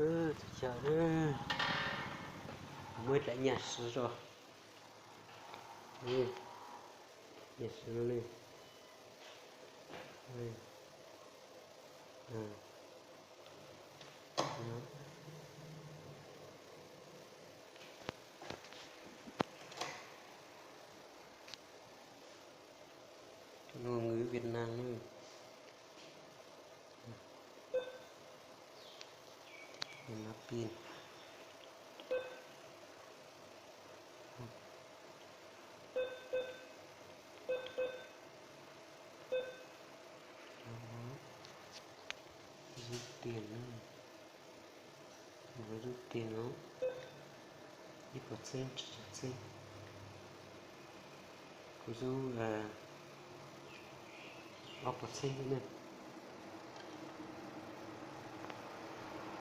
Txhua chaw, muab ib dlaim nyaj siv rau, nyaj siv no ne. Ngôn ngữ Việt Nam, Việt Nam pin. Rút tiền, rút tiền no, ib puas txheeb, tsis txheeb. Kuv rub ob puas txheeb ne.